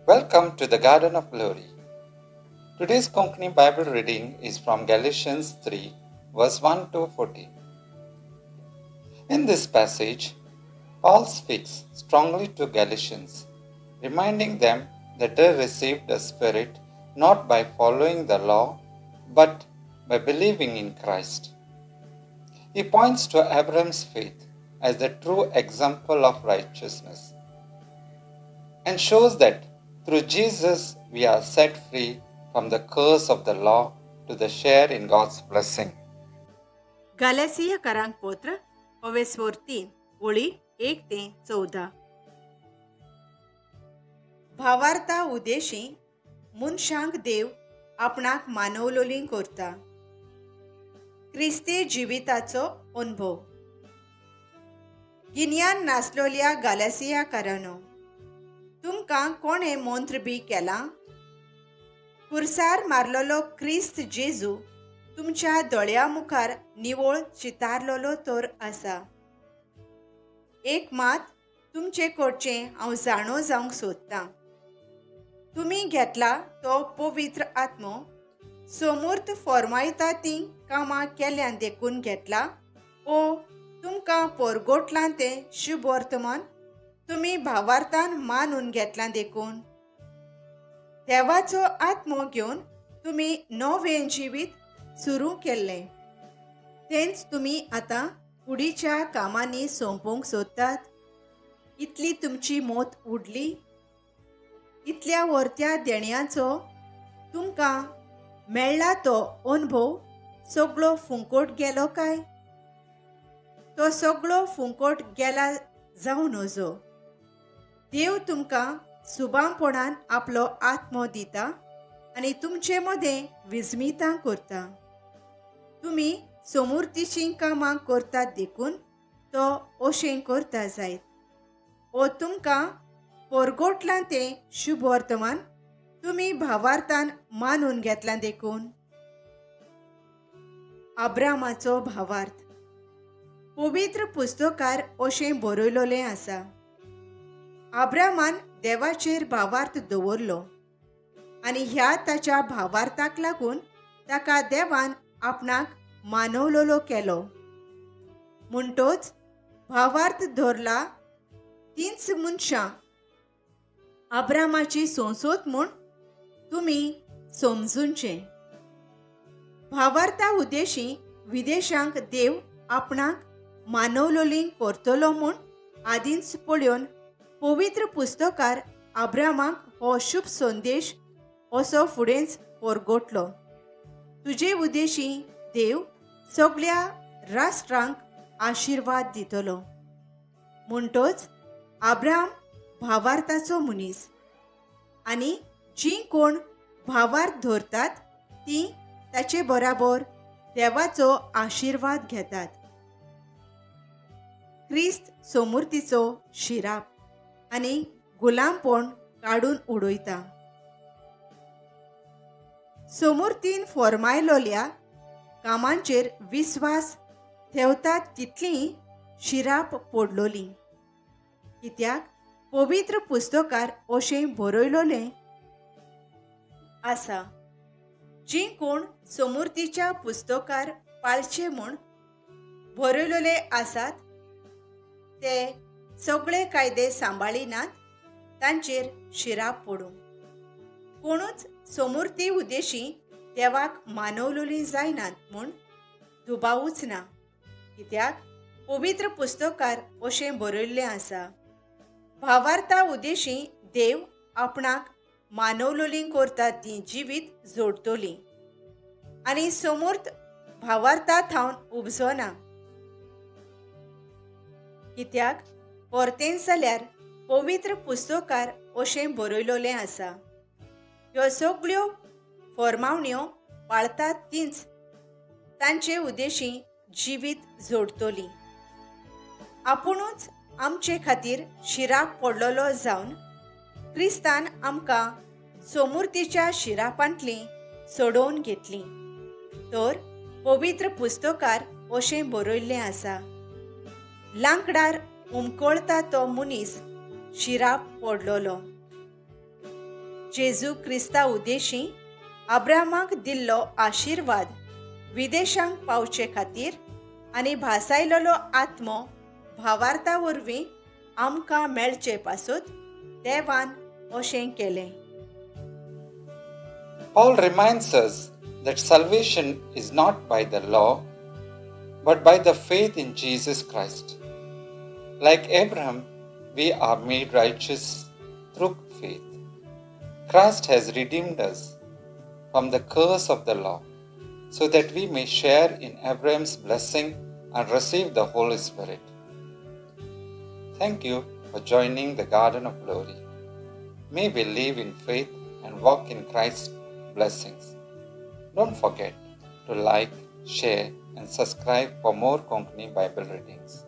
Welcome to the Garden of Glory. Today's Konkani Bible reading is from Galatians 3, verse 1 to 14. In this passage, Paul speaks strongly to Galatians, reminding them that they received the Spirit not by following the law, but by believing in Christ. He points to Abraham's faith as the true example of righteousness and shows that through Jesus we are set free from the curse of the law to the share in God's blessing. गालासियाकारांक पत्र ओवेस्वोर 3 ओळी 1 ते 14. भावार्था उद्देशी मनशांक देव आपणाक मानवलोली करता. क्रिस्ती जिविताचो अनुभव. गिन्यान नासलोल्या गालासियाकारांनो, तुमकां कोणें मंत्र बी केला? कुर्सार मारलेलो क्रिस्त जेजू तुमच्या दोळ्या मुखार निवळ चितारलेलो तर आसा. एक मात तुमचे कडचें हांव जाणो जावंक सोदतां, तुमी घेतला तो पवित्र आत्मो सोमूर्त फॉर्मायता तीं कामां केल्यान देखून घेतला, ओ तुमकां पोरगोटलां तें शुभ वर्तमान तुमी भावार्थान मानून घेतलां देखून? देवाचो आत्मो घेवन तुमी नवें जिवीत सुरू केल्लें, तेंच तुमी आतां कुडीच्या कामांनी सोंपोवंक सोदतात. इतली तुमची मोत उडली, इतल्या वर्त्या देण्याचो तुमकां मेळ्ळा तो अनुभव सगळो फुंकोट गेलो काय? तो सगळो फुंकोट गेला जावं नजो. देव तुमकां सुबामपणान आपलो आत्मो दिता आनी तुमचे मदें विस्मितां करता. तुमी सोमुर्तीचीं कामां करतात देखून तो अशें करता जायत. ओ तुमकां पोरगोटलां तें शुभ वर्तमान तुमी भावार्थान मानून घेतलां देखून. अब्रामाचो भावार्थ. पवित्र पुस्तकार अशें बरयलेलें आसा, अब्रामान देवाचेर भावार्थ दवरलो आनी ह्या ताच्या भावार्थाक लागून ताका देवान आपणाक मानवलोलो केलो. म्हणटोच भावार्थ धरला तींच मनशां अब्रामाची संसोत म्हूण तुमी समजूनचें. भावार्था उद्देशी विदेशांक देव आपणाक मानवलोली करतलो म्हूण आदींच पळोवन पवित्र पुस्तकार अब्रामाक हो शुभ संदेश असो फुडेंच पोरगोटलो, तुजे उद्देशी देव सगळ्या राष्ट्रांक आशिर्वाद दितलो. म्हणटोच अब्राम भावार्थाचो मनीस आनी जीं कोण भावार्थ धरतात तीं ताचे बराबर देवाचो आशिर्वाद घेतात. क्रिस्त सोमुर्तीचो शिराप आनी गुलामपण काडून उडयता. सोमुर्तीन फॉर्मायलोल्या कामांचेर विस्वास ठेवतात तितली शिराप पडलोली, कित्याक पवित्र पुस्तकार अशें बरयलोलें आसा, जीं कोण सोमुर्तीच्या पुस्तकार पाळचे म्हूण बरयलोले आसात ते सगळे कायदे सांबाळिनात, तांचेर शिराप पडूं. कोणूच सोमुर्ती उद्देशी देवाक मानवलोली जायनात म्हूण दुबावूच ना, कित्याक पवित्र पुस्तकार अशें बरयल्लें आसा, भावार्था उद्देशी देव आपणाक मानवलोली करता ती जिवीत जोडटली आनी सोमूर्त भावार्था थावन उपजना. कित्याक परतेंच जाल्यार पवित्र पुस्तकार अशें बरयलोलें आसा, ह्यो सगळ्यो फॉर्मावण्यो पाळतात तींच तांचे उद्देशी जिवीत जोडटली. आपुणूच आमचे खातीर शिराप पडलेलो जावन क्रिस्तान आमकां सोमुर्तीच्या शिरापांतली सोडोवन घेतली. तर पवित्र पुस्तकार अशें बरयल्लें आसा, लांकडार उमकळता तो मनीस शिराप पडलेलो. जेजू क्रिस्ता उद्देशी अब्रामाक दिल्लो आशिर्वाद विदेशांक पावचे खातीर आनी भासायलेलो आत्मो भावार्था वरवीं आमकां मेळचे पासत देवान अशें केलें. Paul reminds us that salvation is not by the law, but by the faith in Jesus Christ. Like Abraham, we are made righteous through faith. Christ has redeemed us from the curse of the law, so that we may share in Abraham's blessing and receive the Holy Spirit. Thank you for joining the Garden of Glory. May we live in faith and walk in Christ's blessings. Don't forget to like, share, and subscribe for more Konkani Bible readings.